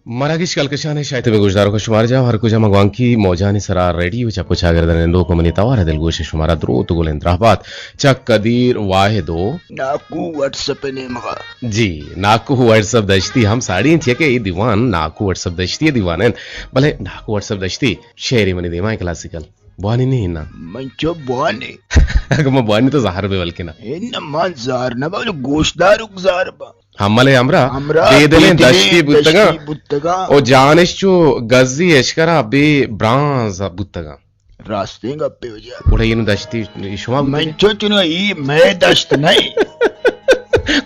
مراگش کلکشان ءِ شاید بہ گوشداروکاں شمارا جاہ ہر کجا ماں گوانکی موجانی سرا ریڈیو چپ و چاگردن لوک منی توار دلگوش شمارا دروت گل اندرہ بات چک قدیر واحد و ناکو واٹس اپ نیمگا۔ جی، ناکو واٹس اپ دشتی ہم ساڑی انت کہ اے دیوان ناکو واٹس اپ دشتی دیوان انت، بلے ناکو واٹس اپ دشتی شعری منی دیما کلاسیکل بوانی نہیں نا۔ من چو بوانی۔ اگر من بوانی تو زہر بہ بلکنا۔ اے نہ من زہر نہ بلے گوشداروک زہر با۔ ہمل ءِ ہمراہ ہمراہ بے دلیں بے دلیں دشتی بوتگاں۔ دشتی بوتگاں۔ او جانش چو گزی اشکرا بے برانز بوتگاں۔ راستیں گپے وجہ۔ گڑا اینو دشتی شما من بوتگے؟ چو چنو ای مئے دشت نہیں۔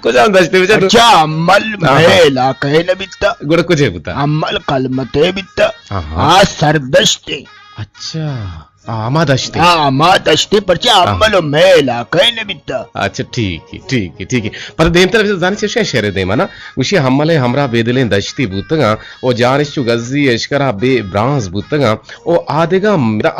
کجام دشتی بچا تو؟ اچھا، ہمل آہا۔ مئے علاقہ نہ بیتا۔ گڑا کجے بوتا؟ ہمل کلمتے بیتا۔ آہا۔ آ سردشتے۔ اچھا۔ آ، ہما دشتے۔ ہاں، ہما دشتے، پرچہ آہا۔ ہمل و مئے علاقہ نہ بیتا۔ اچھا، ٹھیک ہے، ٹھیک ہے، ٹھیک ہے۔ پر دیم تر زانی چشکا شعر دیما نا، گوشی ہمل ءِ ہمراہ بے دلیں دشتی بوتگاں، او جانش چو گزی اشکرا بے برانز بوتگاں، او آدگاں،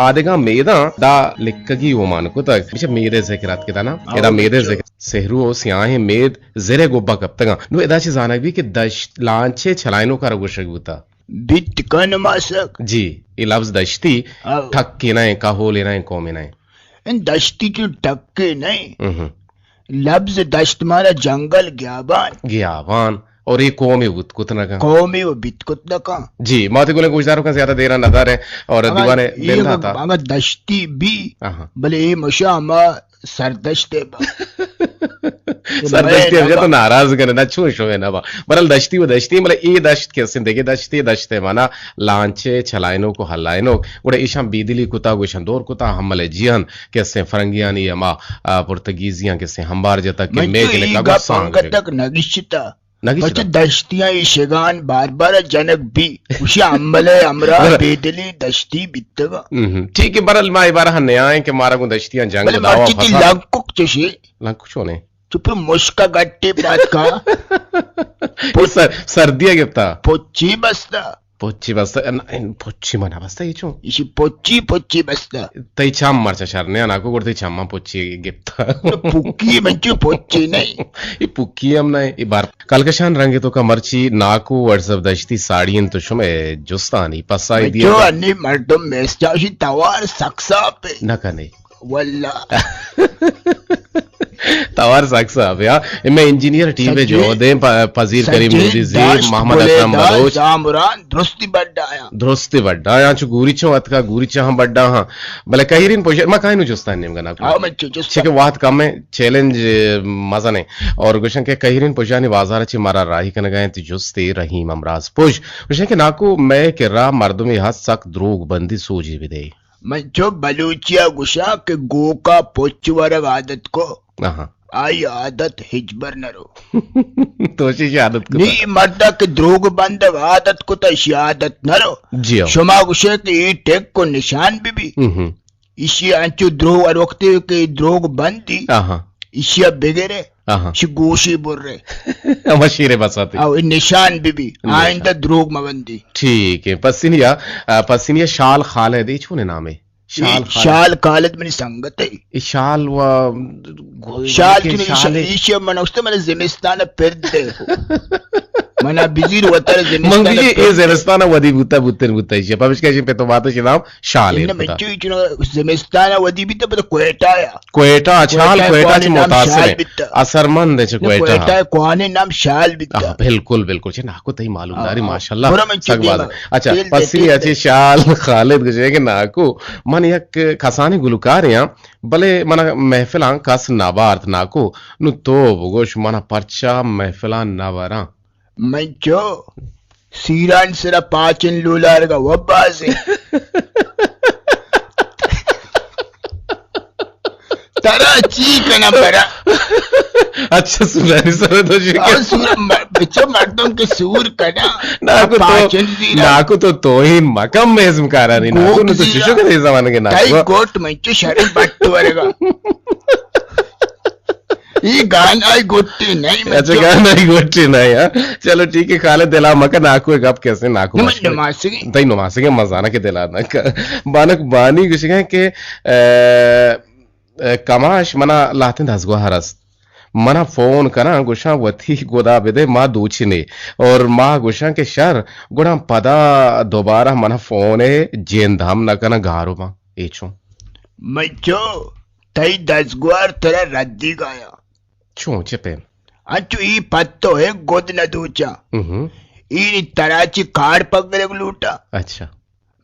آدگاں میداں دا لکگی اومان کتگ۔ بچہ میدے ذکر ات کتا نا، آ، ادا میدے بچہ۔ ذکر۔ سہرو و سیاہیں مید زرے گوبا کپتگاں۔ نو ادا چہ زانگ بی کہ دشت لانچے چلائنوکارا گوشگ بوتا۔ بیت کن ماسک۔ جی، اے لفظ دشتی آؤ۔ ٹکے نہ ایں، کہولے نہ ایں، قومے نہ ایں۔ ان دشتی چو ٹکے نہ ایں۔ اہم۔ لفظ دشت مارا جنگل، گیابان۔ گیابان۔ اور اے قومے بوت کت نہ کن۔ قومے و بیت کت نہ کن۔ جی، ما تے گلیں گوشداروکاں زیادہ دیرا نہ داریں اور اگاں دیوانے اے دل اگاں، داتا۔ اگاں دشتی بی، آہاں۔ بلے اے مشا ہما سردشت ءَ با۔ سردشتی ہم تو ناراض کنے نا، چون شوے نا با۔ برحال دشتی و دشتی، مطلب اے دشت کسیں دگہ دشتے، دشت ءِ مانا لانچے چلائنوک و ہلائنوک۔ گڑا ایشاں بیدلی کتا، گوشاں دور کتا، ہمل ءِ جیان کسیں فرنگیانی ہما، آ، پرتگیزیاں کسیں ہمبار جتا کہ من مے تو جنکا ای گپ گوسان انگت تک نگشتا۔ نگشتا۔ پچ دشتیاں ای شگان بار بار جنک بی۔ گوشی ہمل ءِ ہمراہ بے دلیں دشتی بیتگا۔ اہم۔ ٹھیک ہے، برحال ما اے بارہ نیائیں کہ مارا گوں دشتیاں جنگ بلے و دعوا مرچی تی فساد۔ لنکک چشی۔ لنکک چونے؟ چپ مشکا گٹے پاتکا۔ سر-، سردی ءَ گپتا۔ پچی بستا۔ پچی بستا؟ ان، ان پچی منا بستا، یہ چون؟ ایشی پچی، پچی بستا۔ تئی چم مرچا شر نیا ناکو، گڑ تئی چماں پچی گپتا۔ پکی من چو پچی نہیں۔ یہ پکی ہم نہیں، یہ بار۔ کلکشان رنگ تو کا مرچی ناکو واٹس اپ دشتی ساڑی انت تو شمے جستانی پسائی دیا۔ جو انی مردم میسجاشی توار سکسا پہ۔ نہ کنے۔ واللہ۔ توار سک صاحب، یا۔ اے مئے انجینئر ٹیم ءِ جو دیں پ-، پذیر کریم نودی زی، محمد اکرم بلوچ۔ زامران درستی بڈا آیا۔ درستی بڈا آیا، چو گوریچاں اتکا، گوریچاں ہم بڈا ہاں۔ بلے کہیرین پوشا، ما کائنو جستان نیمگا ناکو۔ آؤ، من چو جستا۔ چکہ وقت کم ہے، چیلنج مزن ہے۔ اور گوشن کہ کہیرین پوشانی بازار چی مارا راہی کنگا ہیں، تو جستی رحیم امراض پوش۔ گوشن کہ ناکو مئے کرا مردمی ہست سک دروگ بندی سوجی بدے۔ من چو بلوچیا گوشاں کہ گوکا پچ ورگ عادت کو، آہاں۔ آئی عادت ہچبر نہ رو۔ تو چی عادت کو؟ نی مردا کہ دروگ بندگ عادت کو، تا اشی عادت نہ رو۔ جی ہاں۔ شما گوشے کہ ای ٹک کو نشان بی بی۔ اہم۔ اشی انچو دروگ ہر وقتے کہ دروگ بندی۔ آہاں۔ ایشی ء بگرے، آہاں۔ شی گوشی برے۔ ہما شیرے بساتے۔ او نشان بی بی، نشان۔ آئندہ دروگ مبندی۔ ٹھیک ہے، پسنیا، آ، پسنیا شال خالد، اے چونے نام ہے؟ شال اے خالد۔ شال خالد منی سنگت ہے۔ اے شال و گو-، شال کہ چونی شال ہے۔ ایشی من استے من زمستان پرد دے۔ منا بزیر وتر زمستان من بزیر اے پرد دے۔ زمستان ودی بوتا، بوتن بوتا ایشی۔ پمشکا ایشی پہ تو بات شنام۔ شال انہ ایر کتا۔ منچو چنو زمستان ودی بیتا پدا کوئٹہ یا۔ کوئٹہ، اچھا، حال کوئٹہ کوئٹہ چہ کوانی نام متاثر شال ہے۔ بیتا۔ اثرمند ہے چہ نہ، کوئٹہ۔ کوئٹہ کوانی نام شال بیتا۔ آہ، بالکل، بالکل۔ چہ ناکو تئی معلومداری، آہ، آہ۔ ماشاءاللہ، برو من سک چکے باز ما۔ ہے۔ اچھا، تیل دے، پسری تیل اچھی دے۔ شال خالد گوشے کہ ناکو، من یک کسانی گلوکار ہاں، بلے من محفلاں کس نہ بارت ناکو، نو تو بگوش من پرچا محفلاں نہ براں۔ من چو سیران سرا پاچن لولارگا و بازیں۔ ترا چی کنم برا؟ اچھا، سورانی سر تو چی آ، کن؟ سور م-، بچو مردم کہ سور کنا۔ ناکو تو، پاچن زیرا۔ ناکو تو توہین مکم ازم کارانی۔ ناکو گوک نو تو زیرا۔ چشو کنے زمانگے ناکو؟ تئی گوٹ من چو شرم بٹ ورگا۔ ای گانا ای گوٹی نہیں، من اچھا، تو گانا ای گوٹی نہیں، ہاں۔ چلو ٹھیک ہے، خالد دلا مکا ناکو گپ کسے ناکو نہ، من مشکل۔ نماسگی۔ تئی نماسگی مزانا کے دلا نہ کا۔ بانک بانی گوشگا کہ، اے، اے، کماش منا لاتیں دزگوہر است۔ منا فون کناں، گوشاں وتی گدا بدے، ما دوچنے۔ اور ما گوشاں کہ شر، گڑا پدا دوبارہ منا فون ء جند ہم نہ کناں، گارو باں۔ اے چون؟ من چو تئی دزگوار ترا ردی گایا۔ چون؟ چہ پیم؟ انچو ای پتو ہے گد نہ دوچا۔ ہم۔ ای نی ترا چی کارڈ پک گرگ لوٹا۔ اچھا۔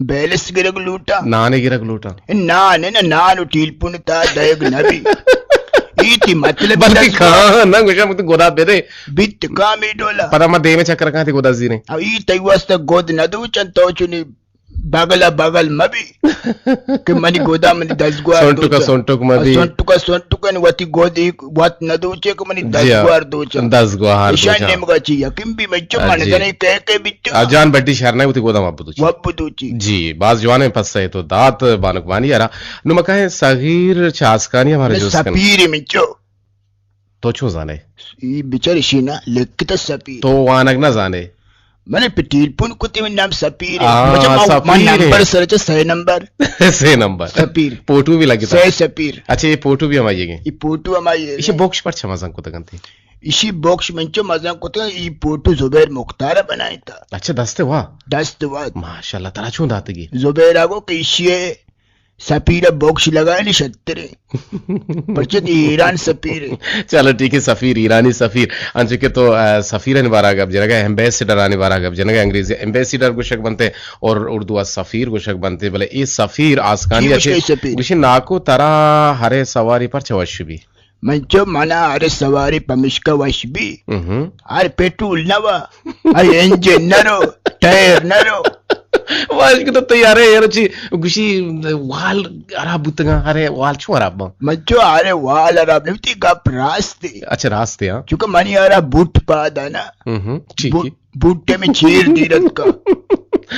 بیلنس گرگ لوٹا۔ نانے گرگ لوٹا۔ نان ہے نا، نان و ٹیلپون تا دئیگ نبی۔ ای تی مطلب بلکہ نہ کہاں نہ گوشا مت گدا بدے۔ بیت کامی ڈولا۔ پدا ما دیمے چکر کاں تی گدا زیریں۔ او ای تئی واسطہ گد نہ دوچن تو چنی بغل بغل مبی کہ منی گودا منی دزگوار سونٹکا دوچا۔ سونٹک مبی۔ سونٹکا سونٹکا نی وتی گودی وت نہ دوچے کہ منی جی ہاں۔ دزگوار دوچا۔ دزگوار ایشان دوچا۔ نیمگا چی یقین بی من چو آ، من جی۔ زنے کہہ کہہ بیتگا۔ آ، جان بڈی شہر نہ وتی گودا مب دوچی۔ وب دوچی۔ جی، باز جوانیں پسہ تو دات بانک بانی یارا۔ نو مکہ صغیر چاسکانی ہمارا میں جوست کن۔ سپیر من چو۔ تو چون زانے؟ ای بچار اشی نا لکھتا سپیر۔ تو وانگ نہ زانے؟ من پہ ٹیلپون کتی من نام سپیر ہے۔ آ، مجھے ما، ما سپیر ہے۔ نمبر سر چا سہ نمبر۔ سہ نمبر۔ سپیر۔ پوٹو بھی لگتا۔ سہ سپیر۔ اچھا، یہ پوٹو بھی ہمائی ہے۔ یہ پوٹو ہمائی ہے۔ اشی بوکش پر چھ مزن کتا کنتے؟ اشی بوکش من چو مزن کتا، یہ پوٹو زبیر مختار بنائیں تا۔ اچھا، دست وا؟ دست وا۔ ماشاءاللہ، ترا چون داتگی؟ زبیر آگو کہ اشی ہے سپیر بوکش لگائے نی شترے۔ پرچہ کہ ایران سپیر ہے۔ چلو ٹھیک ہے، سفیر، ایرانی سفیر۔ انچو کہ تو، آ، سفیرانی بارہ گپ جنگا، ایمبیسیڈرانی بارہ گپ جنگا، انگریزی ایمبیسیڈر گوشگ بنتے اور اردو سفیر گوشگ بنتے، بلے اے سفیر آسکانی جی، اچھے گوشے سفیر۔ گوشے ناکو ترا ہرے سواری پر چوش بی۔ من چو منا ہر سواری پمشکا وش بی۔ ہم۔ ہر پیٹرول نہ وا، ہر انجن نہ رو، ٹائر نہ رو۔ واش کہ تو تیارے یار چی گوشی وال خراب بوتگا، ہرے وال چو خراب با؟ من چو ہرے وال خراب نہیں ہوتی، گپ راستے۔ اچھا، راستے، ہاں۔ چونکہ منی یارا بوٹ پادا نا۔ ہم، ٹھیک بو-، ہے۔ بوٹے میں چیر دی رت کا۔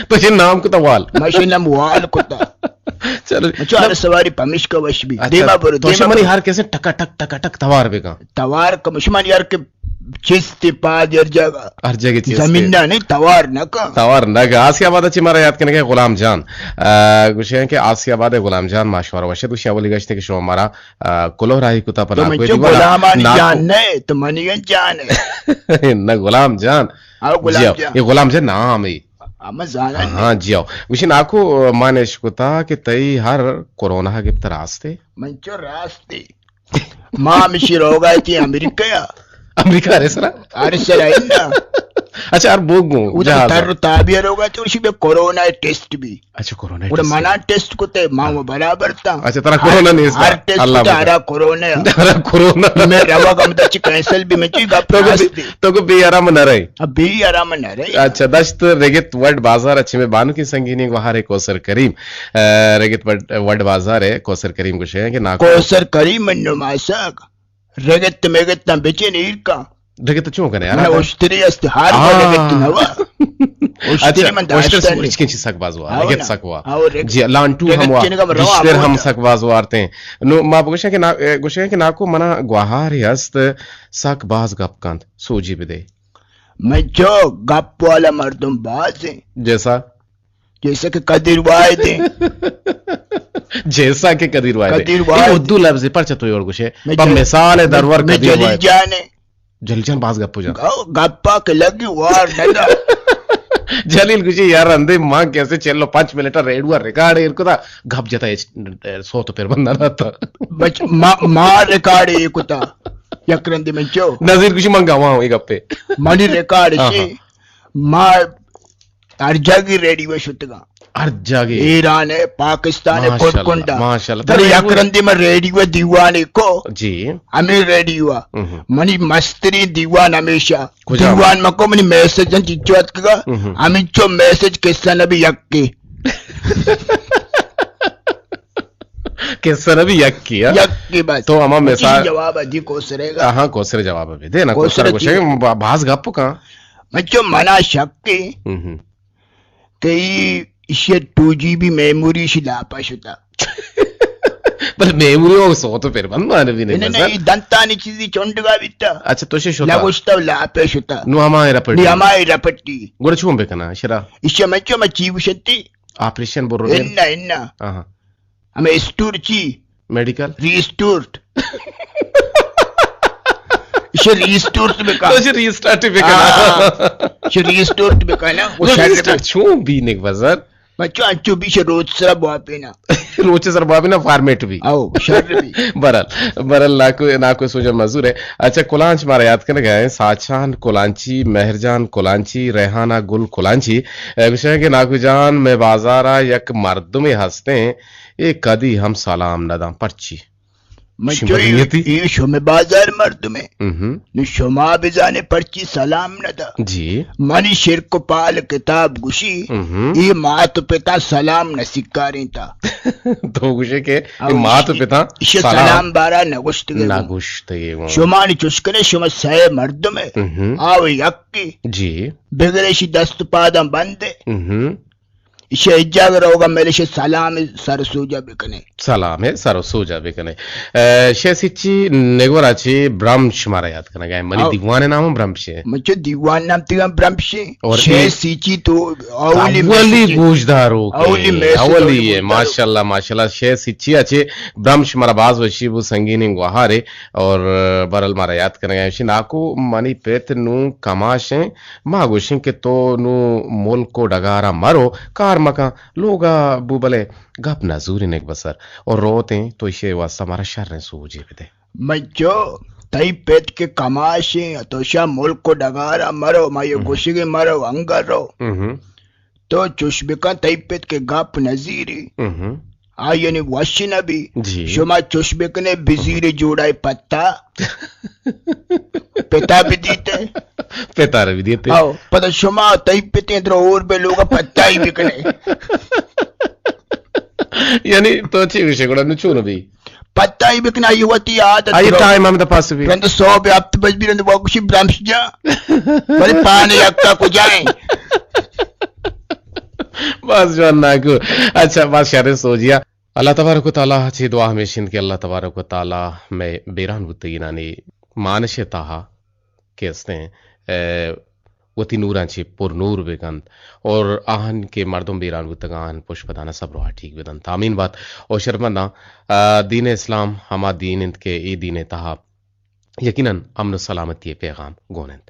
تو یہ نام کتا وال؟ ماشے نام وال کتا۔ چلو۔ مچو ہر سواری پمشکا وش بی۔ اچھا، دیما برو، تو دیما شمانی برو۔ ہر کسے ٹکا ٹک، ٹکا ٹک توار بکن۔ توار کم، شمانی ہر کے چست پاد ہر جگہ۔ ہر جگہ چست۔ زمین نہ نہیں، توار نہ کا۔ توار نہ کا۔ آسیا آباد چی مارا یاد کرنے کے غلام جان۔ آ، گوشے ہیں کہ آسیا آباد غلام جان ماشوار وشد، گوشے اولی گشتے کہ شما مارا آ، کلوہ راہی کتا پہ تو ناکو منچو دیوانا۔ غلامانی ناکو جان نہ، تو منی جان ہے۔ نہ، غلام جان۔ ہاں، غلام جی ہاؤ۔ جان۔ یہ غلام جان نام ہے۔ ہاں، من زاناں ہاں، نہیں۔ جی ہاؤ۔ گوشی ناکو، ما نش کتا کہ تئی ہر کرونا گپت راستے؟ منچو راستے۔ ما ہمشی روگا تھی امریکہ یا۔ امریکہ ہر سرا؟ ہر سرا اندا۔ اچھا، ہر بوگ گوں، وہ تو جہاز۔ تر تابیہ روگا تھی، اسی بے کرونا ٹیسٹ بھی۔ اچھا، کرونا گڑا ٹیسٹ منا ہے۔ ٹیسٹ کتے، ما ہاں۔ وہ برابر تا۔ اچھا، ترا کرونا نہیں اس ہر کا؟ ٹیسٹ اللہ کتے، بخیر۔ ہرا کرونا ہے۔ ہرا کرونا۔ میں روا گم دچ کینسل بھی میں چی گپ تو کو راستی۔ بی-، تو کو بی آرام نہ رہے۔ اب بی آرام نہ رہے۔ اچھا، دشت رگت وڈ بازار اچھے میں بانو کی سنگینی گوہارے کوثر کریم۔ اے، رگت وڈ، وڈ بازار ہے، کوثر کریم گوشے ہیں کہ ناکو۔ کوثر کریم منو ماسک۔ رگت میگت تاں بچے نیر کا۔ رگت چون کنے، من آرام؟ اشتری است، ہر آ۔ رگت نوا۔ اشتری اچھا، من اشتر داشتہ نہیں۔ اچھا، چی سک باز وا، ہاں رگت نا۔ سک وا۔ ہاں، رگت۔ جی، لانٹو رگت ہم وا، چنگا من روا اشتر ہم ہوتا۔ سک باز وارتے ہیں۔ نو، ما بگوشاں کہ نا-، اے، گوشاں کہ ناکو منا گوہار ہست، سک باز گپ کنت، سوجی بدے۔ من چو گپ والا مردم باز ہیں۔ جیسا؟ جیسا کہ قدیر واحد ہیں۔ جیسا کہ قدیر واحد ہیں۔ قدیر اے واحد۔ اردو لفظ ہے، پرچہ تو اور گوشے۔ میں پا جل-، مثال ہے، میں، درور میں قدیر جلیل واحد۔ جان ہے۔ جلیل جان باز گپو جان۔ گو-، گپا کہ لگی وار نہ دا۔ جلیل گوشی، یار، اندے ماں کیسے چلو پانچ منٹ ریڈیو ریکارڈ ایر کتا، گپ جتا ہے، سو تو پھر بندہ نہ تھا۔ بچ-، ما، ما ریکارڈ ایر کتا۔ یک رندی من چو۔ نذیر گوشی، من گواہ ہوں یہ گپے۔ منی ریکارڈ ہاں، سی۔ ہاں۔ ما ہر جاگی ریڈیو شتگاں۔ ہر جاگی۔ ایران ہے، پاکستان ہے، ماشاءاللہ، کنڈ کنڈا۔ ماشاءاللہ۔ بلے یک رندی من ریڈیو دیوانے کو۔ جی۔ ہمیں ریڈیو۔ ہم۔ منی مستری دیوان ہمیشہ۔ کجام؟ دیوان مکو منی میسج ہیں چچو اتکگا۔ ہم۔ ہمیں چو میسج قصہ نبی یک کے۔ قصہ نبی یک کے، ہاں؟ یک کے بس۔ تو ہما مثال جواب دی کوسرے گا۔ ہاں، کوسرے جواب بھی دے نا، کوسرے کوسرے گوشے با-، باز گپ کاں۔ من چو منا شک ہے ہم۔ کہ ای، ایشی ٹو جی بی میموری ایشی لاپا شتا۔ بل میموری ہو سو تو پھر بند مانے بھی نہیں نہیں، بس۔ نہیں، دنتانی چیزی چونڈگا بیتا۔ اچھا، تو شے شتا۔ لگوشتا لاپے شتا۔ نو ہمائی رپٹی۔ نی ہمائی رپٹی۔ گوڑا چون بکنا، شرا؟ ایشی من چو من چی گوشتی؟ آپریشن برو دے۔ انا، انا۔ آہا۔ ہمیں اسٹور چی؟ میڈیکل؟ ریسٹورٹ۔ شے ریسٹورٹ بکن۔ تو شے ریسٹارٹ بکن۔ ہاں۔ شے ریسٹورٹ بکن، وہ وہ شر ریسٹارٹ بی۔ چون بی نک بزر؟ بچو، انچو بی شے روچ سرا بواپینا۔ روچ سرا بواپینا فارمیٹ بی۔ او، شر بی۔ برل، برل ناکو، ناکو سوجا مزور ہے۔ اچھا، کلانچ مارا یاد کرنے گئے ہیں۔ ساچان کلانچی، مہرجان کلانچی، ریحانہ گل کلانچی۔ اے گوشے کہ ناکو جان، میں بازارا یک مردمے ہستے ہیں، اے کدی ہم سلام نہ داں، پرچی؟ من چو اے، اے شمے بازار مردمے۔ نو شما بزانے پرچی سلام نہ دا۔ جی۔ منی شرک و پال کتاب گوشی، اے مات و پتا سلام نہ سکارینتا۔ تو گوشے کہ اے مات و پتا ایشی سلام۔ سلام بارا نہ گوشتگے۔ نہ گوشتگے۔ شما نی چوش کنے، شما سئے مردمے۔ آو یکی۔ جی۔ بگرے ایشی دست و پاداں بندے۔ ایشی اجاگ روگا ملش سلام سر سوجا بکنے۔ سلام ہے سر سوجا بکنے۔ اے، شے سچی نگورا چی برمش مارا یاد کرنا گئے۔ منی دیوان نام برمش ہے۔ من چو دیوان نام تیگا برمش ہے۔ اور شے سچی تو اولی اولی گوشدارو کے۔ اولی میسج اولی ہے۔ ماشاءاللہ، ماشاءاللہ۔ شے سچی اچے برمش مارا باز وشی بو، سنگینی گوہارے۔ اور برل مارا یاد کرنا گئے۔ شی ناکو منی پت نو کماش ہیں۔ ما گوشیں کہ تو نوں ملک و ڈگارا مرو، کار مکن، لوگا بو بلے گپ نہ زورینگ بسر۔ و روتیں تو ایشی واسطہ مارا شریں سوجے بدے۔ من چو تئی پت کہ کماشیں، تو شا ملک و ڈگارا مرو، ما یہ گوشگے مرو، انگر رو۔ تو چوش بکن، تئی پت کہ گپ نزیری، آیانی وش نبی۔ جی۔ شما چوش بکنے، بزیر جوڑائے پتا، پتا بدیتے۔ پتا رو بدیتے۔ آو، پدا شما تئی پتیں درو اور بے لوگا پتا ہی بکنے۔ یعنی تو چی گوشے گڑا نو چون بی؟ پتائی بکن، آئی وتی عادت آئی رو۔ ٹائم ہم دپاس بی۔ رند صوب ہفت بج بی، رند واگوشی برمش جا۔ بلے پانے یکا کجائیں؟ بس جوان ناکو۔ اچھا، بس شر سوجیا۔ اللہ تبارک و تعالی چی دعا ہمیش انت کہ اللہ تبارک و تعالی میں بیران بوتگینانی مانش تہا کہ استیں، اے، وتی نوراں چہ پر نور بہ کنت اور آہن کہ مردم بیران بوتگ آہن پشپدانہ صبر و آٹیگ بہ دنت۔ آمین بات۔ اور شرمنداں، آ، دین اسلام ہما دین انت کہ اے دین تہا یقیناً امن و سلامتی پیغام گون انت۔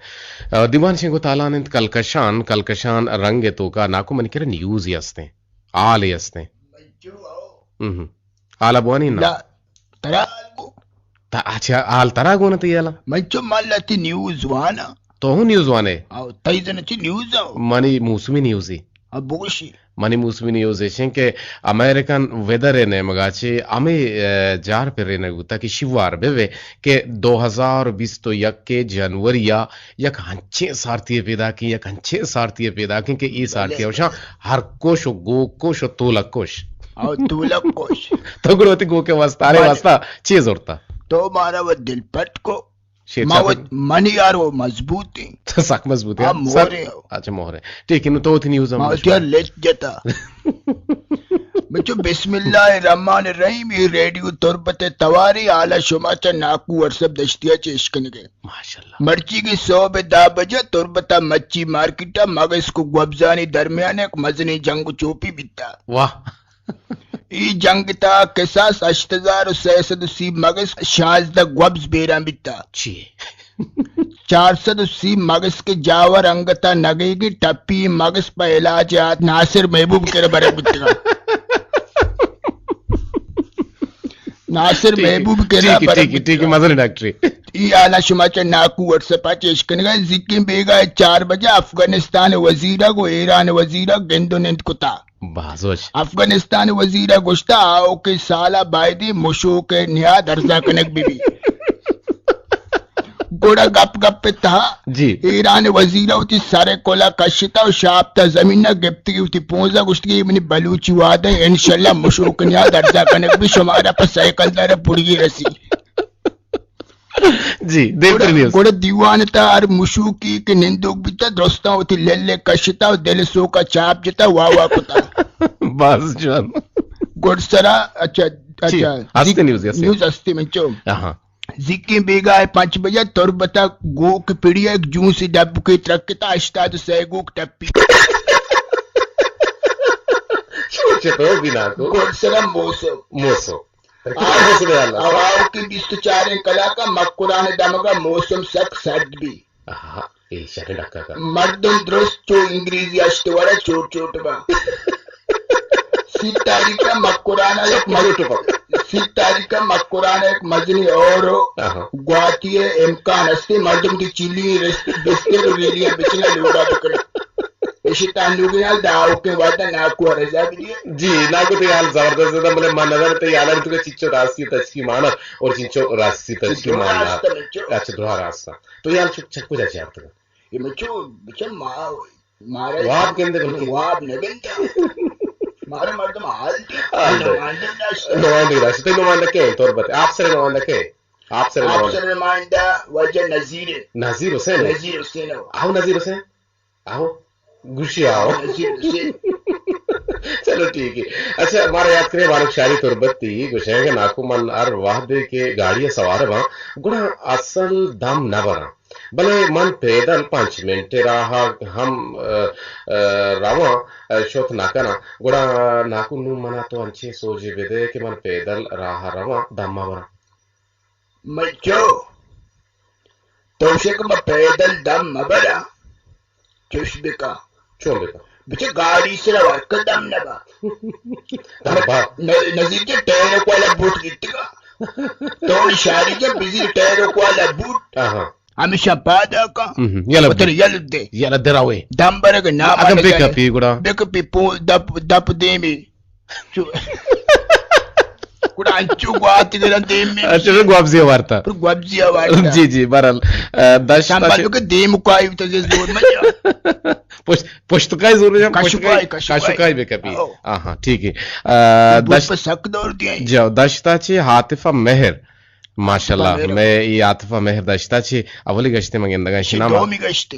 آ، دیوان شنگ و تالان انت کلکشان، کلکشان رنگ توکا ناکو منی کرا نیوزی استیں، حالے استیں۔ ہم۔ حالا بوانی نا؟ لا، ترا حال گو۔ تا، اچھا، حال ترا گون تئی حالا؟ من چو من لتی نیوز وانا۔ تو ہوں نیوز وانے؟ آو، تئی زن چی نیوز آو؟ منی موسمی نیوزی۔ اب بگوشی۔ منی موسمی نیوز ایشیں کہ امریکن ویدر نیمگا چی ہمیں، اے، جار پر رینگ بوتا کہ شیوار بہ بے کہ دو ہزار بیست و یک کے جنوری آ یک ہنچیں سارتی پیدا کی، یک ہنچیں سارتی پیدا کی کہ ای سارتی بلے۔ اوشاں ہر کوش و گو کوش و تولک کوش۔ او تولک کوش۔ تو گڑا وتی گو کے واسطہ، ارے بلے۔ واسطہ چی زورتا؟ تو مارا وہ دل پٹ کو۔ شیر ما صاحب۔ وہ منی یار وہ مضبوط ہیں۔ تو سک مضبوط ہے۔ ہاں، مہر ہے۔ اچھا، مہر ہے۔ ٹھیک ہے، نو تو وتی نیوز ہم ما بشو۔ وتی یار لچ جتا۔ بچو، بسم اللہ الرحمن الرحیم، یہ ریڈیو تربت تواری، حالا شما چا ناکو ورسپ دشتیا چیش کنگے۔ ماشاءاللہ۔ مرچی کی صبح دہ بجہ تربتا مچی مارکیٹا مگس کو گوبزانی درمیان ایک مزنی جنگ و چوپی بیتا۔ واہ۔ ای جنگ تا کساس ہشت ہزار و سئے سد و سی مگس، شانزدہ گوبز بیران بیتا۔ چی؟ چار سد و سی مگس کے جاور انگتا نگیگی ٹپی مگس پہ علاج آت ناصر محبوب کرا برگ بیتگا۔ ناصر ٹھیک ہے، محبوب کرا ٹھیک ہے، برگ ٹھیک ہے، ٹھیک ہے، بیتگا۔ مزن ڈاکٹر ہے۔ ای حالا شما چا ناکو وٹس اپا چیش کنگا، زیکیں بیگا چار بجہ افغانستان وزیرا گو ایران وزیرا گند و نند کتا۔ باز وش۔ افغانستان وزیرا گوشتا، آؤکیں سالا بایدیں مشوک ء نیاد ارزا کنگ بہ بی۔ گڑا گپ گپ ء تہا جی۔ ایران وزیرا وتی سر ء کلا کشتا و شاپ تا زمین ء گپتگی وتی پونزا گوشتگی، اے منی بلوچی وعدہ ء، انشاءاللہ مشوک نیاد ارزا کنگ بی، شمارا پہ سیکندر ء پڑی رسی۔ جی، دیمتر گڑا، نیوز۔ گڑا دیوان تا ہر مشوکی کہ نندوک بیتا، درستاں وتی للے کشتا و دل سوکا چاپ جتا، واہ واہ کتا۔ باز جوان۔ گڑ سرا، اچھا، جی، اچھا، ہستے زی-، نیوز، ہستے۔ نیوز ہستے منچو۔ ہاں۔ زیکیں بیگاہ پنچ بجہ تربتا گوک پڑیا ایک جون سی ڈب کے ترکتا، ہشتاد و سئے گوک ٹپی۔ چطور بنا کو؟ گڑ سرا موسو۔ موسو۔ آؤکیں بیست و چاریں کلاک ءَ مکران ءِ دمگ ءَ موسم سک سرد بی۔ آہا، اے شریں ڈکا کا۔ مردم درست چو انگریزی اشت وڑا چوٹ چوٹ با۔ سی تاریخ ءَ مکران ءَ یک مز-، سی تاریخ ءَ مکران ءَ یک مزنی اور گواتی ءِ امکان ہستے، مردم دی چیلی رست بستر و ریلیاں بچنا لوگا بکنا۔ ایشی تاں لوگی حال دا آؤکیں وعدہ ناکو ءَ رضا بدیے۔ جی، ناکو تئی حال زبردست ہے، بلے من نظر تئی حالان تو چچو راستی تچکی مانا اور چنچو راستی تچکی مانا۔ اچھا، درا راستہ۔ تو یار چک، چک کجا چارتگ؟ یہ مچو، بچہ ما، مارا واب گندے بلکہ۔ واب نہ گندے۔ مارا مردم حال دی۔ حال دی۔ نمائندہ داشت۔ نمائندہ داشت۔ تو نمائندہ کے ہیں؟ تربت۔ آپ سر نمائندہ کے ہیں؟ آپ سر نمائندہ۔ آپ سر نمائندہ واجہ نذیر ہے۔ نذیر حسین ہے؟ نذیر حسین ہے۔ آؤ نذیر حسین۔ آؤ۔ گوشی آؤ۔ نذیر حسین۔ چلو ٹھیک ہے۔ اچھا، مارا یاد کرے بانک شاری تربتی گوشے کہ ناکو من ہر وہدے کہ گاڑی سوار باں، گڑا اصل دم نہ براں۔ بلے من پیدل پنچ منٹ راہ ہم، ا، ا، رواں، ا، شت نہ کناں۔ گڑا ناکو نوں منا تو انچیں سوجے بدے کہ من پیدل راہ رواں، دم مہ براں۔ من چو، تو شک من پیدل دم مہ براں، چش بکا۔ چون بکا؟ بچے گاڑی سرا ورک دم نہ با۔ دم با۔ ن-، نزیک ٹائر والا بوٹ گیتگا۔ تو شاری جا بزیر ٹائر والا بوٹ۔ آہا۔ ہمیشہ پادا کا۔ ہم، یلا پتر دے۔ یل دے۔ یلا دراوے۔ دم برگ نام اگم بے کپی گڑا۔ بے کپی پو دپ، دپ دیمی۔ چو-، گڑا انچو گوات گرن دیمی۔ اچھا، گوابزی وارتا۔ پر گوابزی وارتا۔ جی، جی، بہرحال، ا، دشت سنبھالو کہ دیم کائی تو زور مجا۔ پشت، پشت کائی زور مجا، پشت کاشو کائی، کاشو کائی۔ کاشو کائی بے کپی۔ آہو۔ آہا، ٹھیک ہے۔ ا، دشت پر سک دور دیا۔ جی، دشتا چی عاطفہ مہر۔ ماشاءاللہ، مہر۔ میں یہ عاطفہ مہر داشتا چی اولی گشتے من گندگا شی نام۔ دومی گشتے۔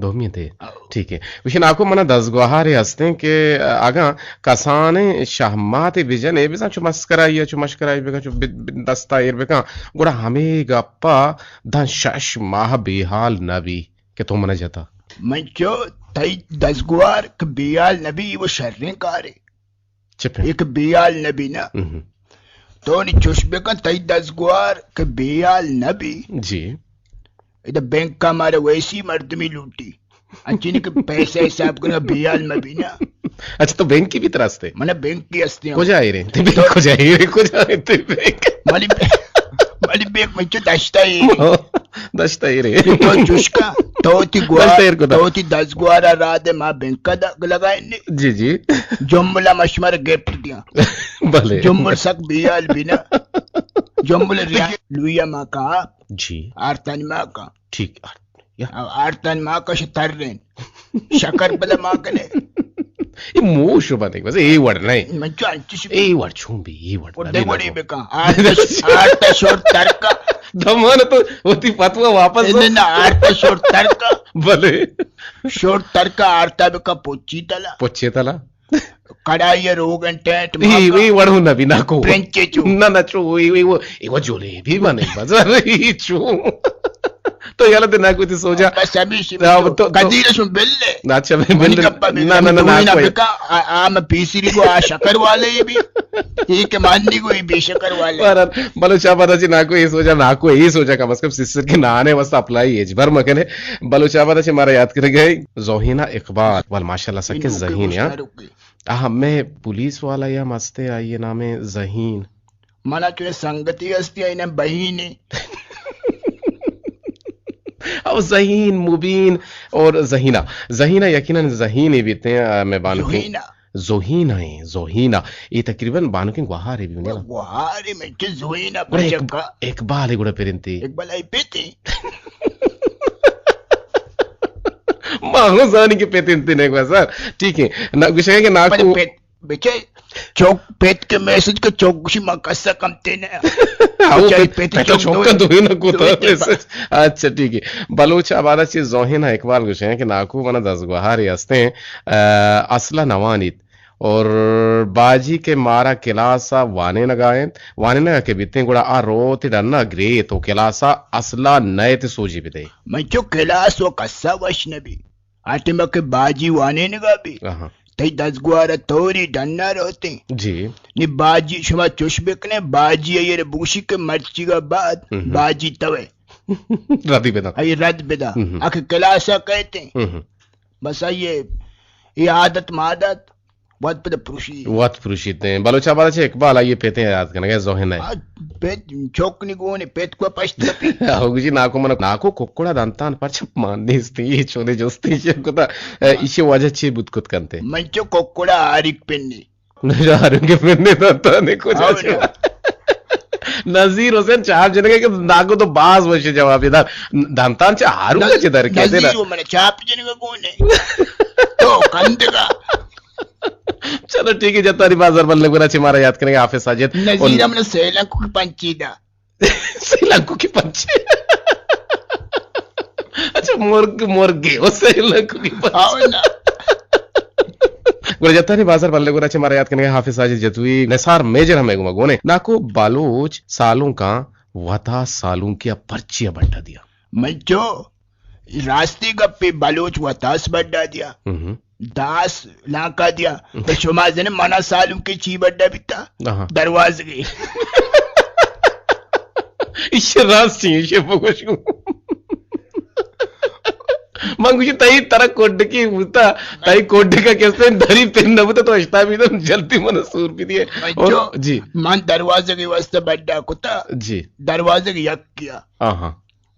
دومی تے۔ آؤ۔ ٹھیک ہے۔ وشی ناکو منا دزگوہارے ہستیں کہ اگاں کسانیں شہماتے بجن اے بزاں چو مسکرائی یا چو مشکرائی بکن، چو ب-، ب-، دستا ایر بکن، گڑا ہمے گپا داں شش ماہ بے حال نہ بی کہ تو منا جتا۔ من چو تئی دزگوہار کہ بے حال نہ بی، وہ شریں کارے۔ چپیں۔ یک بیال نبی نا۔ ہم۔ تو نی چوش بکن، تئی دزگوار کہ بیال نبی۔ جی۔ ادا بینک کا مارا ویسی مردمی لوٹی۔ انچنی کہ پیسہ حساب کرنا بیال مبی نا۔ اچھا، تو بینک کی بھی ترستے؟ من بینک کی ہستے ہوں۔ کجا اے رے؟ تو بینک کجا اے رے؟ کجا اے تئی بینک؟ مالی بینک، مالی بینک من چو دشتا اے رے۔ دشتا اے رے۔ تو چوشکا، تو تی گوار، دشتا ایر کتا۔ تو تی دزگوارا را دے ما بینک دا لگائیں۔ جی، جی۔ جملہ مشمر گپت دیاں۔ بلے۔ جمل سک بیال بینا۔ جمل ریا لویا ما کا۔ جی۔ آرتانی ما کا۔ ٹھیک۔ یا۔ آرتانی ما کا شتر رین۔ شکر بلا ما کنے۔ اے موش بنے، بس اے وڑ نہیں۔ من چو انچش اے وڑ چون بی، اے وڑ اور نہ دے بی وڑی نہ۔ بکا۔ آرتا ش-، آرتا شور ترکا۔ دمان تو وتی فتوا واپس دو۔ نہ، نہ، آرتا شور ترکا۔ بلے۔ شور ترکا آرتا بکا پوچی تلا۔ پوچی تلا۔ کڑائی روگن ٹیٹ ای، ماکا۔ ای وڑو نہ بی ناکو۔ پرنچے چو۔ نہ، نہ چو، ای، ای، ای، ای وہ جولی بی بنے بازار ای چو۔ تو یلا دے ناکو تی سوجا۔ بس ہمیشی ہاں، تو، تو، قدیر شو بل لے۔ نہ، اچھا، میں منی بل گپا بل نہ، نہ، نہ، دوئی نہ ناکو۔ بکا، آ، آ، میں پیسری کو، آ شکر والے بی۔ ای کہ ماننی کو، ای بے شکر والے۔ بہرحال، بلوچ آباد چی ناکو، ای سوجا، ناکو، ای سوجا کم از کم سسر کے نانے واسطہ اپلائی ایج بر مکنے۔ بلوچ آباد چی مارا یاد کرے گئے۔ زوہینہ اقبال، اقبال ماشاءاللہ سکے ذہین یا۔ آہا، میں پولیس والا یا مستے آئیے نام ذہین۔ منا چونے سنگتی ہستی آئی نام بہینے۔ او ذہین، مبین اور ذہینہ۔ ذہینہ یقیناً ذہین ہی بیتے ہیں، آ، میں بانو کی۔ ذہینہ۔ زوہینہ ہیں، زوہینہ۔ یہ تقریباً بانکیں گوہارے بھی ہونے نا۔ گوہارے میں چہ زوہینہ بڑے بچکا۔ اقبال ہے گڑا پرنتی۔ اقبال آئی پیتے۔ ما ہوں زانی کے پیتے انتی نہیں گوا سر۔ ٹھیک ہے۔ نا، گوشے کہ ناکو۔ بچے، چوک پیت کے میسج کے چوک گوشی ما کسا کم تے نہ۔ ہاں، وہ بچے پیت، پیت پیت چوک چوک دو، کا دوئی نہ کوتا دو میسج۔ اچھا، ٹھیک ہے۔ بلوچ آبادہ چی زوہینہ اقبال گوشے کہ ناکو منا دزگوہارے ہستے ہیں، آ، اصلہ نوانیت۔ اور باجی کہ مارا کلاس ء وانینگا انت، وانینگا کہ بیتیں گڑا آ روت ڈنا گریت و کلاس ء اصلا نئیت سوجی بدے۔ من چو کلاس و کسا وش نبی۔ آ ٹیما کہ باجی وانینگا بی، آہاں۔ تئی دزگوار ءَ توری ڈن ءَ روتیں۔ جی۔ نی باجی، شما چوش بکنے، باجی ءَ ایر بوشی کہ مرچیگا بعد ہم۔ باجی توے۔ ردی بدن۔ اے رد بدا۔ ہم۔ اکہ کلاس ءَ کہتیں۔ ہم۔ بس آئی ءِ اے عادت مادت وت پد پروشی۔ وت پروشیت ایں۔ بلوچ ءَ بارہ چہ اقبال آئی ءِ پتیں یاد کنگ ءَ ذہن ءَ۔ آ، پت چوک نی گون پت کو پشت کپی۔ او گوشی ناکو من، ناکو ککڑا دنتان پرچہ مان نیستی، اے چونے جستی چے کتا، اے، ایشی وجہ چی بوت کت کنتے؟ من چو ککڑا آریک پنی۔ نشاروں کے پنی دنتان نے کجا آو چو۔ نا۔ نذیر حسین چاپ جنگے کہ ناکو تو باز وشی جوابی دار۔ دنتان چہ ہارو نذ-، کا چہ در کہتے نا۔ نذیر من چاپ جنگے گونے۔ تو کندگا۔ چلو ٹھیک ہے، جتانی بازار بلے گورا چہ مارا یاد کریں گے حافظ ساجد۔ نذیر ہم نے سیلنکو کی پنچی دا۔ سیلنکو کی پنچی۔ اچھا، مرگ، مرگے، وہ سیلنکو کی پنچی۔ آو نا۔ گورا جتانی بازار بلے گورا چہ مارا یاد کریں گے حافظ ساجد جتوئی، نثار میجر ہمیں گما گونے۔ ناکو بلوچ سالونکاں وتا سالونکیا پرچیا بٹا دیا؟ من چو راستی گپے، بلوچ وتاس بڈا دیا۔ ہم۔ داس لانکا دیا۔ تو شما زن منا سالونکے چی بڈا بیتا؟ آہا۔ دروازگے۔ ایشی راست چی، ایشی بگوش گو۔ من گوشی تئی ترا کوڈکی بوتا، تئی کوڈکا کسے دری پن نہ بوتا تو اشتا بیتا جلدی من سور بی دیے۔ من اور چو، جی۔ من دروازگے واسطہ بڈا کتا۔ جی۔ دروازگے یک کیا۔ آہا۔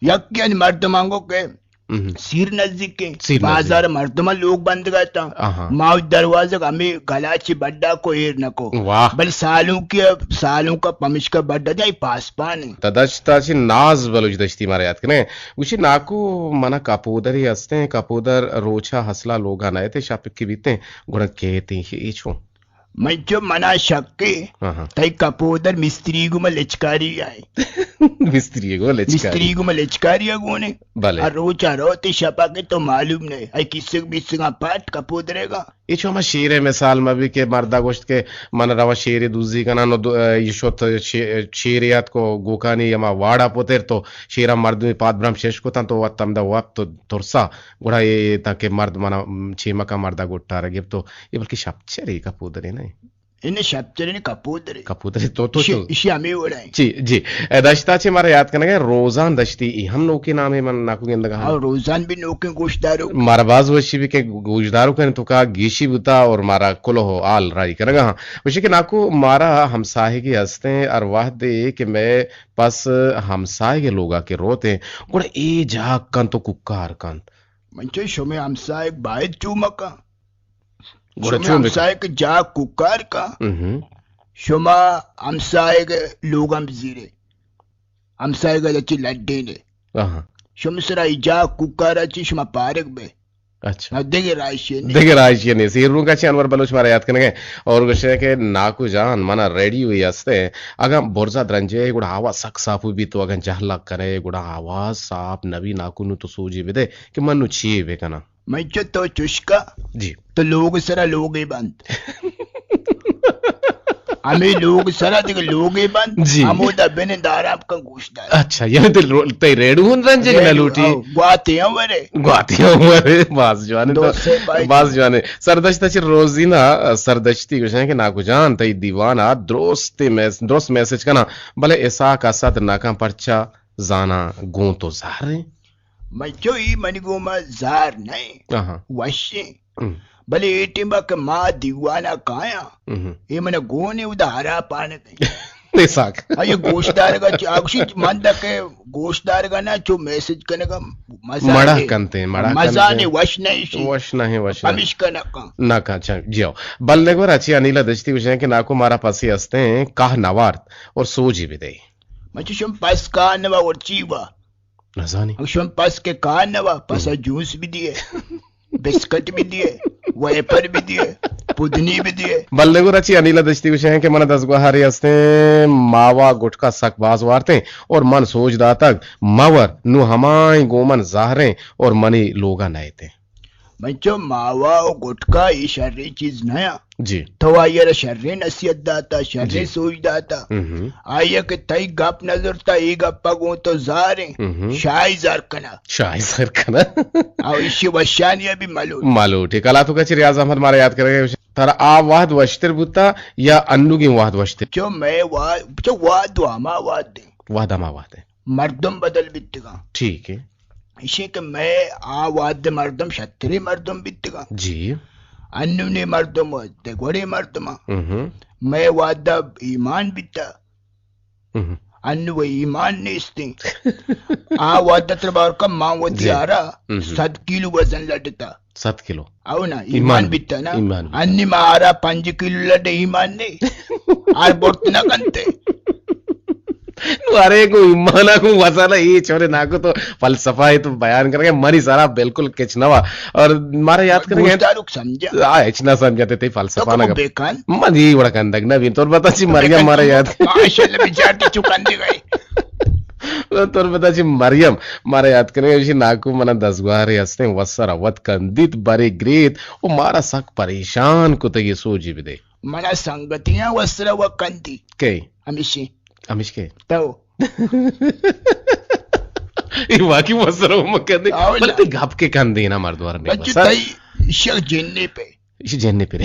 یکے آنی مردماں گو کہ ہم۔ سیر نزیک ایں، سیر نزیک۔ بازار مردماں لوگ بندگ اتاں۔ آہا۔ ما دروازگ ہمے گلا چی بڈا کو ایر نکو۔ واہ۔ بل سالونکے، سالونکا پمشکا بڈا دیا، ای پاسپان ایں۔ تا دشتا چی ناز بلوچ دشتی مارا یاد کنے۔ گوشی ناکو منا کپودرے ہستیں، کپودر روچا حسلا لوگا نئے تے شپکی بیتیں، گڑا کہتیں اے چون؟ من چو منا شکے، آہا۔ تئی کپودر مستری گوما لچکاری آئے۔ مستری گوما لچکاری۔ مستری گوما لچکاری آ گونے۔ بلے۔ ہر روچ آ روتے شپا کہ تو معلوم نہیں۔ اے کسک بیسگاں پاٹ کپودرے گا۔ اے چو ہما شیرے مثال ما بھی کہ مردا گوشت کہ من روا شیرے دوزی کناں، نو دو-، اے، یہ شت شے-، شیرے ات کو گوکانی ہما واڑا پتر تو شیرا مردمی پاد برم شش کتن تو وت ہمدا وپت تو ترسا۔ گڑا اے تاکہ مرد منا، م، چیمکا مردا گٹارا گپتو۔ اے بلکہ شپچرے کپودرے نہ؟ اے نہ شپچرے نہ کپودرے۔ کپودرے تو، تو، ایشی، تو۔ ایشی ہمے وڑا ایں۔ جی، جی۔ اے دشتا چے مارا یاد کنگا ایں، روزان دشتی، ای ہم نوکے نامے من ناکو گندگا ہاں۔ ہاں، روزان بھی نوکیں گوشدارو۔ مارا باز وشی بھی کہ گوشدارو کنے تو کا گیشی بوتا اور مارا کلو حال رائی کنگا ہاں۔ وشی کہ ناکو مارا ہمساہگی ہستیں، ہر وہدے کہ مئے پس ہمساہگ لوگا کہ روتیں، گڑا اے جاگ کنت و کوکار کنت۔ من چو شمے ہمساہگ باید چو مکن۔ گڑا شمے چون بکن؟ ہمساہگ جاگ کوکار کن۔ مہم۔ شما ہمساہگ لوگاں بزیرے۔ ہمساہگ لچی لڈینے۔ آہا۔ شمے سرا ای جاگ کوکارا چی شما پارگ بے۔ اچھا۔ نہ، دگہ راہشے نیست۔ دگہ راہشے نیست۔ اے روگا چہ انور بلوچ مارا یاد کنگے اور گوشے کہ ناکو جان، منا ریڈیو ہی ہستے، اگاں برزا درنجے گڑا آواز سک صاف بی، تو اگاں جہلا کرے گڑا آواز صاف نبی۔ ناکو نو تو سوجی بدے کہ من نو چی بکناں۔ من چو تو چشکا، جی۔ تو لوگ سرا لوگے بند۔ ہمے لوگ سرا دگہ لوگے بند، جی۔ ہمودا بنند آرام کن گوش دار۔ اچھا، یعنی تئی رو-، تئی ریڈو ہن رنجگ نہ ریڈو، لوٹی؟ او، گواتے ہم ورے۔ گواتے ہم ورے، باز جوانے۔ دوست صاحب، باز جوانے۔ سردشت چہ روزینا، سردشتی گوشن کہ ناکو جان، تئی دیوانا درست میس-، درست میسج کنا، بلے اسحاق اسد نہ کن پرچا زانا گوں تو زہریں۔ من چو ای منی گوما زار نئے، آہا۔ وشیں۔ ہم۔ بلے اے ٹیما کہ ما دیوانا کایاں، ہم۔ اے منا گونے اودا ہرا پانگ۔ اسحاق۔ آئی گوشدارگا چ-، آ گوشی من دکے گوشدارگا نا چو میسج کنگا مزانے۔ مڑا کنتے، مڑا مزانے کنتے۔ وش نہیں شی۔ وش نہیں، وش نہیں۔ پمشکا نہ کن۔ نہ کن، اچھا، جی ہو۔ بل نگور اچھی انیلا دشتی گوشیں کہ ناکو مارا پسی ہستیں، کاہ نوارت اور سوجی بدے۔ من چو شم پس کاہ نوا اور چی وا؟ نزانی۔ شم پس کہ کار نوا، پسا ہم۔ جوس بھی دیے، بسکٹ بھی دیے، ویپر بھی دیے، پودنی بھی دیے۔ بلے گو رچی انیلا دشتی گوشے ہیں کہ من دزگوہاری ہستیں، ماوا گٹکا سک باز وارتیں اور من سوج داتگ، مور نو ہمائیں گومن زہریں اور منی لوگا نئیتیں۔ من چو ماوا و گٹکا اے شریں چیز نہ آں۔ جی۔ تو آئی ءَ را شریں نصیحت داتا، شریں جی۔ سوج داتا۔ ہم۔ آئی ءَ کہ تئی گپ نہ زرتا، اے گپ ءَ گوں تو زاریں۔ ہم۔ شاہی زر کنا۔ شاہی زر کنا۔ او ایشی وشانی ءَ بھی ملوٹ۔ ملوٹ۔ اے کلاتوک ءَ چہ ریاض احمد مارا یات کرگا، ترا آ وہد وشتر بوتا یا انوگیں وہد وشتر؟ چو مئے وہد، چو وہد و ہما وہد ایں۔ وہد ہما وہد ایں۔ مردم بدل بیتگاں۔ ٹھیک ہے۔ ایشی کہ مئے آ وہد مردم شتریں مردم بیتگاں۔ جی۔ انونی مردم و دگوڑیں مردم۔ ہم۔ مئے وہد ایمان بیتا۔ ہم۔ انو ایمان نیستیں۔ آ وہد تر بار کم مان وتی جی۔ آرا ہم۔ صد کیلو وزن لڈتا۔ صد کلو۔ او نا، ایمان ایمان بیتا نا۔ ایمان بیتا۔ انی ما آرا پنج کلو لڈ ایمان نے۔ آر برت نہ کنتے۔ نو ارے گوں ایمانا گوں وزنا اے چورے ناکو تو فلسفہ ہے تو بیان کرگے، منی سرا بالکل کچ نوا۔ اور مارا یاد کرگے۔ گوشداروک سمجھا۔ آ، ہچ نہ سمجھتے تے فلسفہ تو نہ کم گپ۔ بے کن۔ من یہ وڑا کندگ نہ بین۔ تو بتا چی مریم مارا یاد۔ ماشاءاللہ بیچار تے چکن دی گئی۔ تو بتا چی مریم مارا یاد کرگے، اسی ناکو منا دزگوارے ہستیں، وسرا وت کندیت، برے گریت، و مارا سک پریشان کتگی، سوجی بدے۔ منا سنگتیاں وسرا و کندی۔ کئے؟ ہمیشی۔ ہمیش کئے؟ تو۔ اے واقعی وسرا و مکندے۔ آو بلے نا۔ تے گپ کے کندے نا مردوار نے بچو بسا۔ تئی شک جنی پہ۔ ایشی جنی پرے۔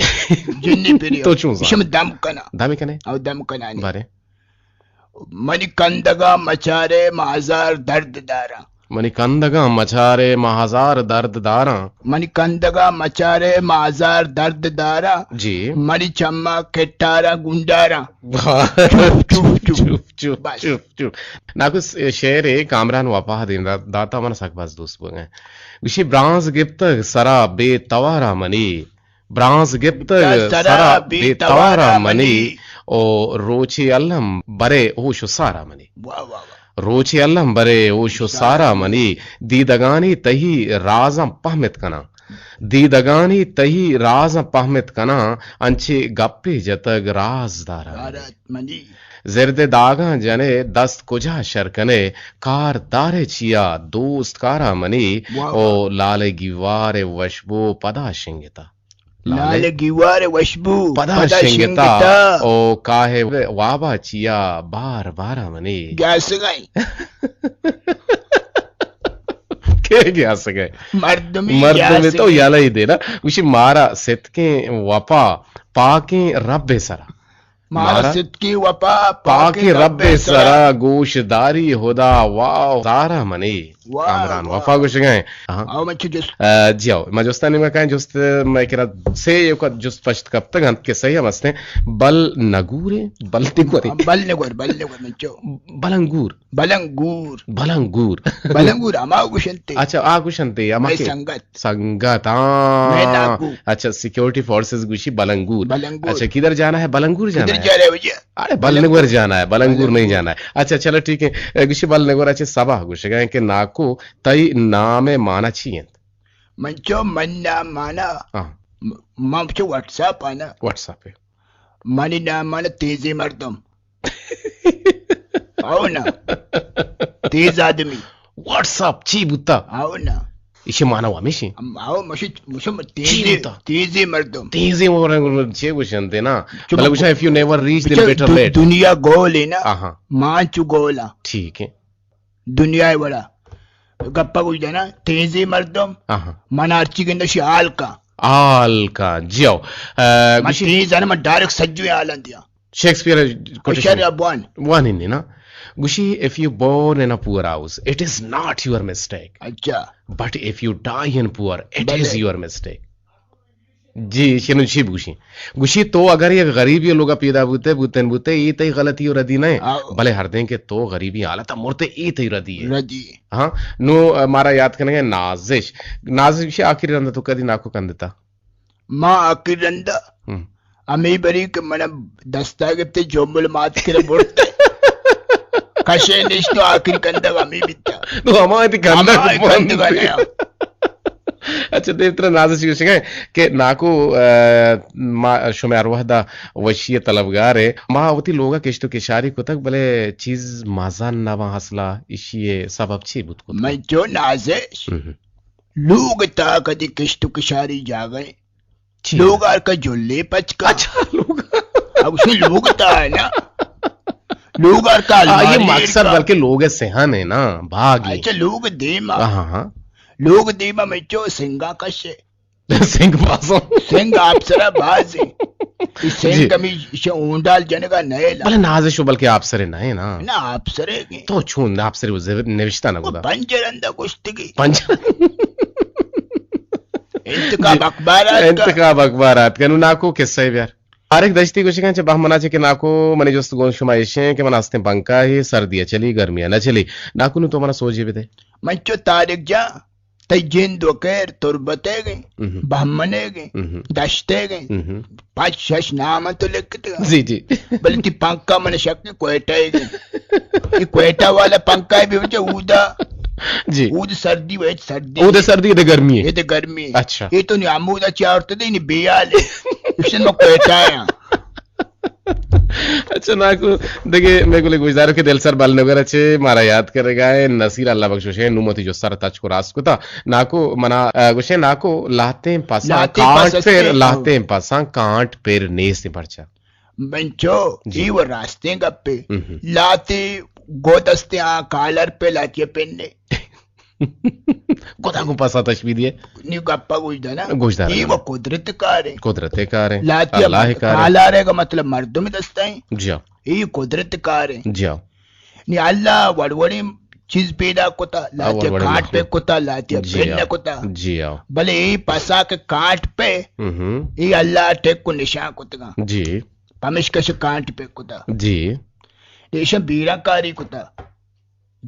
جنی پرے۔ تو چون زان؟ ایشی من دم کنا۔ دم کنے؟ او دم کنا نی۔ بارے۔ منی کندگا مچارے ما ہزار درد داراں۔ منی کندگاں مچارے ما ہزار درد داراں۔ منی کندگاں مچارے ما ہزار درد داراں۔ جی۔ منی چماں کٹاراں گنڈاراں۔ واہ۔ چپ، چپ، چپ۔ چپ، چپ، بس۔ چپ، چپ۔ ناکو س-، شعر اے کامران وفا دین دا-، داتا من سک باز دوست بگئے۔ گوشی برانز گپتگ سرا بے توارا منی۔ برانز گپتگ سرا بے توارا منی، او روچے الم برے ہوش و سارا منی۔ واہ، واہ، واہ۔ روچے الم برے ہوش و سارا منی، دیدگانی تہی رازاں پہمت کناں۔ دیدگانی تہی رازاں پہمت کناں، انچے گپے جتگ راز دارا منی۔ دارا منی۔ زرد داگاں جنے دست کجا شر کنے، کار دارے چیا دوست کارا منی۔ واہ، او واہ۔ لال گیوار وشبو پدا شنگتا۔ لال لال گیوار وشبو پدا پدا شنگتا، شنگتا۔ او کاہ وابا چیا بار بارا منی۔ گیاسگائی۔ کے گیاسگائی؟ مردمی مردمی تو گیاسگائی۔ یلہ ہی دینا۔ گوشی مارا ستکیں وفا پاکیں رب سرا۔ مارا مارا ستکی وفا پاکیں پاکیں رب رب سرا۔ سرا، گوش داری ہدا واہ زارا منی۔ واہ، کامران واہ۔ وفا گوشگا ہیں۔ ہاں۔ آؤ من چو جست۔ آ، جی آؤ، ما جستا نیمہ کائیں جست، میں کرا سے ایوکا جست پشت کپتگ انت کہ صحیح ہم ہستیں۔ بل نگورے، بل نگورے۔ بل نگور، بل نگور من چو۔ بلنگور۔ بلنگور۔ بلنگور۔ بلنگور ہما گوشنتے۔ اچھا، آ گوشنتے، ہما مئے کہ سنگت۔ سنگت، ہاں۔ مئے ناکو۔ اچھا، سیکیورٹی فورسز گوشی بلنگور۔ بلنگور۔ اچھا، کدھر جانا ہے؟ بلنگور جانا کدھر ہے؟ جا رہے ہو جی؟ ارے، بلنگور بلنگور۔ جانا ہے، بلنگور نہیں بلنگور۔ جانا ہے۔ اچھا، چلو ٹھیک ہے۔ اے، گوشی بلنگور، اچھا، صبا گوشگا ہیں کہ ناکو، تئی نام مانا چی انت؟ من چو، من نام مانا۔ ہاں۔ م-، من چو واٹس ایپ آنا۔ واٹس ایپ ہے۔ منی نام مانا تیزی مردم۔ آؤ نا۔ تیز آدمی۔ واٹس ایپ چی بوتا؟ آؤ نا۔ ایشی مانا و ہمیشی۔ ہم، آؤ، مشی، مشم چی تیزی، بوتا؟ تیزی مردم۔ تیزی مردم چی گوشنتے نا؟ چو بلے من گوشاں، if you never reach, then بچا better دو-، late۔ دنیا گول ہے نا۔ آہاں۔ مان چو گولا۔ ٹھیک ہے۔ دنیا وڑا۔ گپا گوش دینا، تیزی مردم۔ آہاں۔ من ہرچی گندشی حال کا۔ حال کا، جیو۔ آ، من گوشی تیز ہے نا، من ڈائریکٹ سجوی حال دیا۔ شیکسپیئر ءِ کوٹیشن۔ شر ابوان۔ وانینی نا۔ گوشی، if you born in a poor house, it is not your mistake. اچھا۔ But if you die in poor, it بلے۔ Is your mistake. جی، شنو چی بگوشی؟ گوشی، تو اگر یک غریبی لوگا پیدا بوتے، بوتن بوتے، اے تئی غلطی و ردی نہ۔ آؤ۔ بلے ہر دیں کہ تو غریبی حالتا مرتے، اے تئی ردی ہے۔ ردی۔ ہاں، نو، آ، مارا یاد کنگے نازش۔ نازش گوشی، آخری رندا تو کدی ناکو کندتا؟ ما آخری رندا ہم۔ ہمے بری کہ من دستا گپتے جمل مات کرے برتے۔ کشے نشتو آخری کندگ ہمے بیتا۔ تو ہما تی کندگ ہما تی کندگ بند۔ اچھا، دیوتر نازش گوشگا کہ ناکو، آ، ما شمے ہر وحدا وشی طلبگار ہے۔ ما وتی لوگا کشت و کشاری کتگ، بلے چیز مزن نہ باں اصلا، اشی سبب چی بوت کت؟ من جو نازش۔ ہم۔ لوگ تا کدی کشت و کشاری جاگہ ایں۔ چی؟ لوگ آر کا جلے پچ کا۔ اچھا، لوگ۔ اب اسے لوگ تا ہے نا۔ لوگ آر کا آ، یہ الماری مقصد کا۔ بلکہ لوگ صحن ہے نا، باغ ہے۔ اچھا، لوگ دیما۔ ہاں، ہاں۔ لوگ دیما میں چو سنگا کشے۔ سنگ بازاں۔ سنگ آپسرا باز ایں۔ ای سنگ جی۔ ہمیشہ اونڈال جنگا نئے لا۔ بلے نازش و بلکہ آپسرے نئے نا۔ نا، آپسرے گے۔ تو چون آپسرے و زبر نوشتہ نہ گدا۔ پنجرندہ گشتگی۔ پنجر۔ انتخاب جی۔ اخبارات کا۔ انتخاب اخبارات کا۔ نو ناکو قصہ بیار۔ طارق دشتی گوشگاں چہ بہمنا چہ کہ ناکو منی جست گون شما ایشیں کہ من ہستیں پنکھا ہے، سردی ء چلی، گرمی ء نہ چلی۔ ناکو نو تو منا سوجے بدے۔ من چو طارق جان، تئی جند و کیر تربت ء گئے، مہم۔ بہمن ء گئے، مہم۔ دشت ء گئے۔ مہم۔ پنچ شش نام تو لکھتے۔ جی، جی۔ بلے تی پنکھا من شک کوئٹہ ء گئے۔ یہ کوئٹہ والا پنکھا بھی بچے اودا۔ جی۔ اود سردی و ہچ سردی اود نہیں۔ سردی، ادے گرمی ہے۔ ادے گرمی ہے۔ اچھا۔ یہ تو نہیں، ہمودا چارتے دے نہیں بیال ہے۔ اس میں کوئٹہ ہے۔ اچھا ناکو، دگہ میں گلے گوشدارو کہ دل سر بل نگر چے مارا یاد کرے گا ہے، نصیر اللہ بخش گوشے، نو متی جو سر تچ کو راست کتا۔ ناکو منا، آ، گوشے ناکو، لہتیں پساں لہتیں کانٹ پس پر، ہستیں۔ لہتیں پساں کانٹ پر نیست پرچا۔ بنچو، جی۔ ای و راستیں گپے۔ مہم۔ لاتی گود استے آ کالر پہ لاتی پنے۔ گدا گوں پسا تشبیہ دیے۔ نی گپا گوش دانا۔ گوش دارا ای جانا۔ و قدرت کارے۔ قدرت کارے۔ لاتی اللہ کارے۔ کالارے کا مطلب مردم دستائیں۔ جی ہاں۔ ای قدرت کارے۔ جی ہاں۔ نی اللہ وڑ وڑی چیز پیدا کتا، آ، لاتی وڑ وڑی کاٹ پہ مخلوق۔ کتا، لاتی جی پن ہاں۔ کتا۔ جی ہاں۔ بلے ای پسا کے کاٹ پہ، مہم۔ ای اللہ ٹیک کو نشان کتگا۔ جی۔ پمشکش کانٹ پہ کتا۔ جی۔ ایشاں بیران کاری کتا۔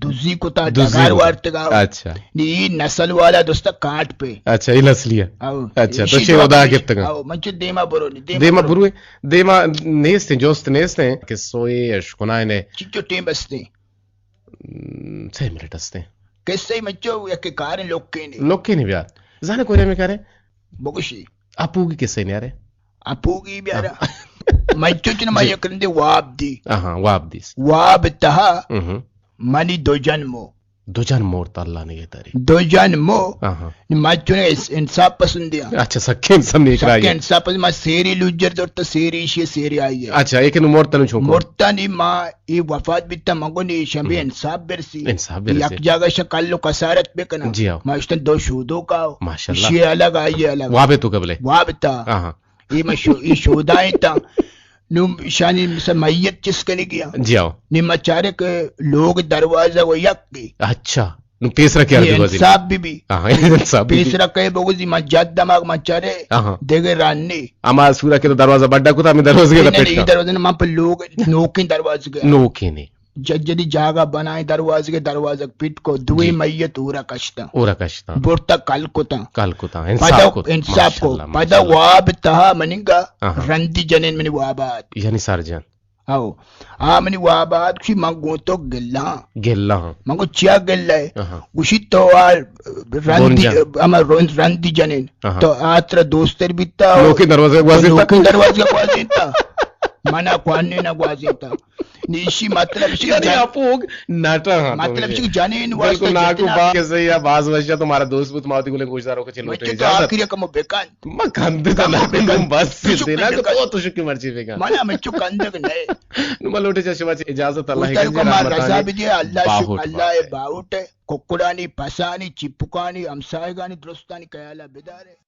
دزی کتا، دزی ڈگار کتا۔ وارتگا۔ اچھا۔ نی نسل والا دوستا کانٹ پہ۔ اچھا، ای نسلی ہے۔ او، اچھا، تو ایشی چے جواب ادا ایش-، گپتگا؟ او، من چو دیما برو نی، دیما دیما برو۔ برو، دیما نیستیں، جوست نیستیں۔ کہ سوئے اشکنائے نے۔ چچو ٹیم بستیں۔ ہم، سہ منٹ ہستیں۔ قصہ من چو یک کاریں لوکے نے۔ لوکے نے بیار۔ زانے کورے میں کارے؟ بگوشی۔ اپوگی کسے نیارے؟ اپوگی بیارا۔ اپ-، من چو چن ما جی۔ یک رندے واب دی۔ آہاں، واب دیس۔ واب تہا مہم۔ منی دو جن مو۔ دو جن مورت اللہ نگہداری۔ دو جن مو۔ آہاں۔ ما چون اس-، انصاف پسندیاں۔ اچھا، سکے انصاف نیک سکے راہی ہے۔ انصاف پسند، ما سیری لوجر دورتا سیری ایشی سیری آئی ہے۔ اچھا، ایک نو مورتا نو چوکو۔ مورتا نی ما ای وفات بیتا منگو نی شمی ہم۔ انصاف برسی۔ انصاف برسی۔ یک جاگہ شا کل و کسارت بکناں۔ جی ہاں۔ ما اشتن دو شودو کاو۔ ماشاءاللہ۔ شی الگ آئی الگ۔ وابے تو قبلے۔ واب تا۔ آہاں۔ ای ما شو-، ای شودائیں تا۔ نو شانی مثل میت چس کنی گیا۔ جی ہاں۔ نی ما چارے کہ لوگ دروازہ و یک گی۔ اچھا۔ نو پیسرا کیا یہ دی بازی؟ انصاف بھی بھی۔ آہاں، انصاف بھی بھی۔ پیسرا کہے بگوزی ما جد دماغ ما چارے۔ آہاں۔ دیگه رانی۔ اما سورا کہ تو دروازہ بڈا کتا، ہمیں دروازہ کے نہیں، نہیں، لپیٹ کا۔ دروازہ نہ، من پہ لوگ نوکیں دروازہ گیا۔ نوکیں نے۔ ججدی جاگہ بنائیں دروازگے، دروازگ پٹ کو، دوئیں جی۔ میت اورا کشتاں۔ اورا کشتاں۔ برتا کل کتاں۔ کل کتاں۔ انصاف پدا کو۔ انصاف کو۔ ماشاءاللہ، پدا ماشاءاللہ۔ واب تہا مننگا آہا۔ رندی جنین منی وابات۔ یعنی سرجن۔ او۔ آ منی وابات کشی من گوں تو گلاں۔ گلاں۔ من گو چیا گلہ ہے؟ آہا۔ گوشی تو آ رندی، بونجن۔ اما رند-، رندی جنین۔ آہا۔ تو آترا دوستر بیتا۔ نوکیں دروازہ گوازینتا۔ نوکیں دروازہ گوازینتا۔ منا کوانی نہ گوازینتا۔ نی ایشی مطلب ایشی یعنی جن-، اپوگ ناٹا ہاں تو مطلب مجھے۔ ایشی جنین واسطہ بالکل ناکو جتنا باز کسے یا باز وشیا تو مارا دوست بوت، ما وتی گلیں گوشداروں کچھ لوٹے مچے تو اجازت۔ آخری کم بکن۔ ما کندے تو کم ناکو بکن۔ بس کچھ دے ناکو بکن۔ تو تو شکی مرچی بکن۔ منا مچو کندگ نئے۔ نو ما لوٹے چا شما چے اجازت اللہ استاد گنجے کو ما رحمتانی رضا بجے اللہ شک-، باہوٹ اللہ باہوٹ۔ باہوٹ ہے۔ ککڑانی، پسانی، چپکانی، ہمسایگانی درستانی خیالا بدارے۔